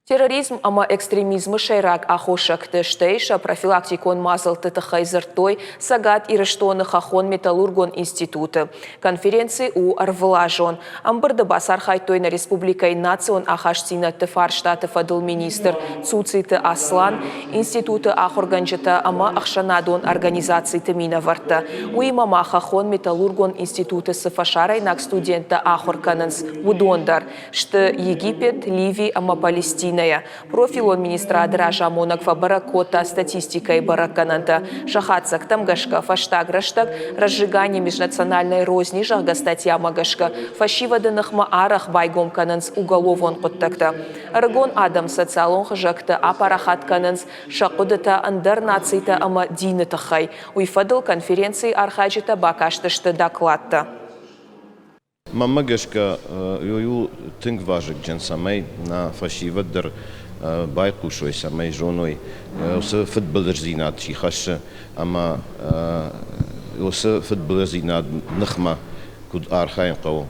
Терроризм ӕмӕ экстремизмы сӕйраг аххосӕгты, стӕй сӕ профилактикон мадзӕлтты тыххӕй дзырдтой Цӕгат Ирыстоны хӕххон-металлургон институты. Конференци у ӕрвылазон. Ӕмбырды бацархайдтой нӕ республикӕйы национ ахастдзинӕдты фарстаты фӕдыл министр Цуциты Аслан, институты ахуыргӕнджытӕ ӕмӕ ӕхсӕнадон организациты минӕвӕрттӕ. Уыимӕ ма хӕххон-металлургон институты цы фӕсарӕйнаг студенттӕ ахуыр кӕнынц, уыдон дӕр. Сты Египет, Ливи ӕмӕ Палестинӕйӕ. Профилон министрады разамонӕг фӕбӕрӕг кодта статистикӕйы бӕрӕггӕнӕнтӕ. Сӕ хатдзӕгтӕм гӕсгӕ, фӕстаг рӕстӕг «Разжигание межнациональной розни», зӕгъгӕ, статьямӕ гӕсгӕ фӕсивӕды ныхмӕ арӕх байгом кӕнынц уголовон хъуыддӕгтӕ. Ӕрыгон адӕм социалон хызӕгты апарахат кӕнынц сӕ хъуыдытӕ ӕндӕр нацитӕ ӕмӕ дины тыххӕй. Уый фӕдыл конференцийы архайджытӕ бакастысты докладтӕ. Мӕнмӕ гӕсгӕ, уый у тынг вазыгджын, цӕмӕй нӕ фӕсивӕд дӕр байхъусой, цӕмӕй зоной, уыцы фыдбылыздзинад чи хӕссы ӕмӕ уыцы фыдбылыздзинад ныхмӕ куыд архайын хъӕуы.